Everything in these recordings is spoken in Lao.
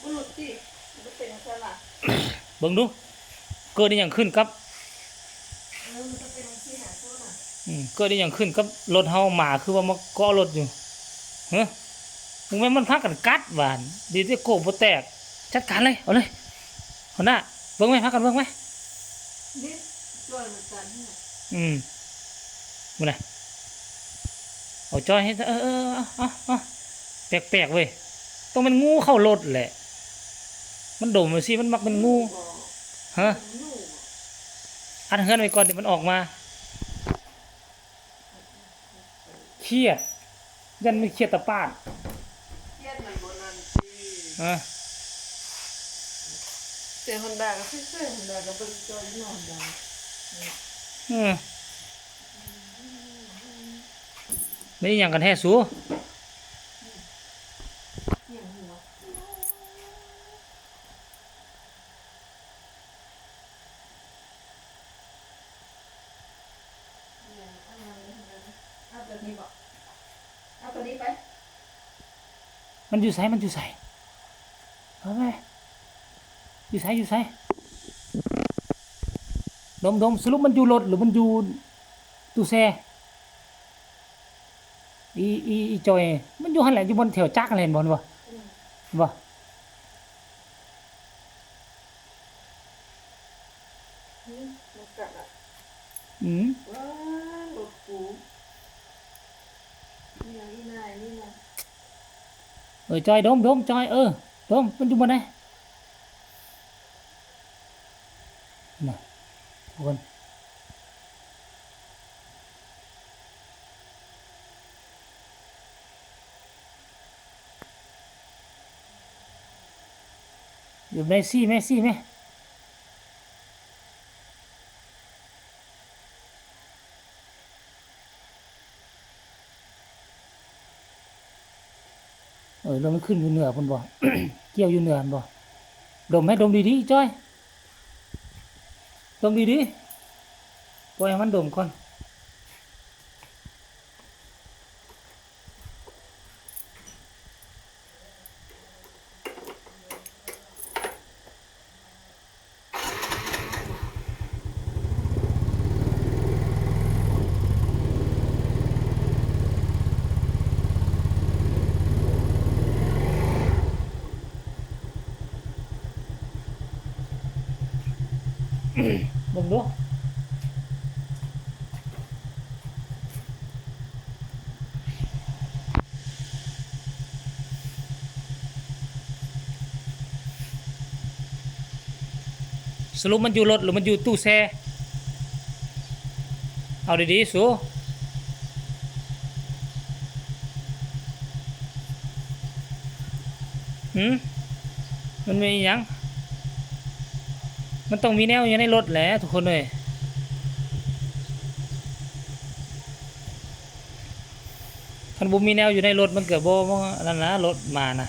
ຫຼຸດຕິ ມັນເປັນຈັ່ງຊັ້ນລະ ເບິ່ງດູ ເກີດອີ່ຫຍັງຂຶ້ນກັບ ເອີ ມັນຕ້ອງເປັນຈັ່ງຊີ້ນະ ອືມ ເກີດອີ່ຫຍັງຂຶ້ນກັບລົດເຮົາ? ໝາຄືວ່າມາເກາະລົດຢູ່ ຮະ ມຶງແມ່ນມັນພາກັນກັດຫວາ ດີແຕ່ໂກບໍ່ແຕກ ຈັດການເລີຍ ເອົາເລີຍ ຫົວໜ້າ ເບິ່ງໄວ້ ພາກັນເບິ່ງໄວ້ ນີ້ ຊ່ອຍມັນກັນຫັ້ນນະ ອືມ ມື້ນະ ເອົາຈ້ອຍໃຫ້ ເອີ ເອີ ເອີ ເອົາ ເອົາ ແປກໆເວີຍ ຕ້ອງແມ່ນງູເຂົ້າລົດແຫຼະ ມັນດົມຈັ່ງຊີ້ ມັນມັກແມ່ນງູ ງູບໍ່ ຮະ ງູບໍ່ ອັດເຮືອນໄວ້ກ່ອນ ດຽວມັນອອກມາ ຄຽດ ຢ້ານມັນຄຽດຕາປາດ ຄຽດມັນບໍ່ນັ້ນຕິ ຮະ ແຕ່ຮອນດ້າກໍເຊີຍໆ ຮອນດ້າກໍເບິ່ງຈ່ອຍຢູ່ເນາະ ຮອນດ້າ ອືມ ແມ່ນອີ່ຫຍັງກັນແທ້ສູ? ເອົາແບບນີ້ບໍ? ເອົາໂຕນີ້ໄປ. ມັນຢູ່ໃສ? ມັນຢູ່ໃສ? ເອົາໄປ. ຢູ່ໃສ? ຢູ່ໃສ? ດົມໆ ສະຫຼຸບມັນຢູ່ລົດ ຫຼືມັນຢູ່ຕູ້ແຊ່? ອີ ອີ ອີຈອຍ ມັນຢູ່ຫັ້ນແຫຼະ ຢູ່ບ່ອນແຖວຈັກຫັ້ນແຫຼະ ເຫັນບໍ່? ເຫັນບໍ່? ອືມ ເຫັນບໍ່? ອືມ ມັນກັດລະ ອືມ ວ້າ ລົດກູ ອີຫຍັງອີນາຍນີ້ນະ ເອີ ຈອຍ ດົມ ດົມ ຈອຍ ເອີ ດົມ ມັນຢູ່ບ່ອນໃດ? ນະ ທຸກຄົນ ຢູ່ໃນ ຊີ້ແມ່ ຊີ້ແມ່. ເອີ ລົມມັນຂຶ້ນຢູ່ເໜືອພຸ້ນບໍ່? ກ່ຽວຢູ່ເໜືອຫັ້ນບໍ່? ດົມໃຫ້ ດົມດີໆ ຈ້ອຍ ດົມດີໆ ປ່ອຍໃຫ້ມັນດົມກ່ອນ. ເບິ່ງດູ. ສະຫຼຸບມັນຢູ່ລົດ ຫຼືມັນຢູ່ຕູ້ແຊ່? ເອົາດີໆ ສູ ຫື? ມັນມີອີຫຍັງ? ມັນຕ້ອງມີແນວຢູ່ໃນລົດແຫຼະທຸກຄົນເອີຍ. ຄັນບໍ່ມີແນວຢູ່ໃນລົດມັນກໍບໍ່ ບໍ່ອັນນັ້ນນະ ລົດມານະ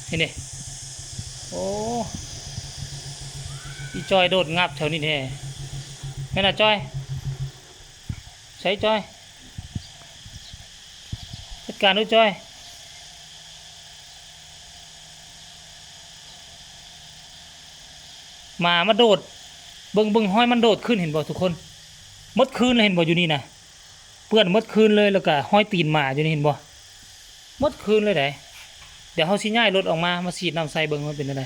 ເຫັນເດ. ໂອ້ ອີຈອຍໂດດງັບແຖວນີ້ແທ້ ແມ່ນລະຈອຍ. ໃສຈອຍ? ຈັດການດູຈອຍ. ໝາມາໂດດ ເບິ່ງ ເບິ່ງຮອຍມັນໂດດຂຶ້ນ ເຫັນບໍ່ທຸກຄົນ? ໝົດຄືນເລີຍ ເຫັນບໍ່? ຢູ່ນີ້ນະ ເປື້ອນໝົດຄືນເລີຍ ແລ້ວກະຮອຍຕີນໝາຢູ່ນີ້ ເຫັນບໍ່? ໝົດຄືນເລີຍໃດ໋. ດຽວເຮົາຊິຍ້າຍລົດອອກມາ ມາສີດນ້ຳໃສ່ເບິ່ງວ່າເປັນຈັ່ງໃດ.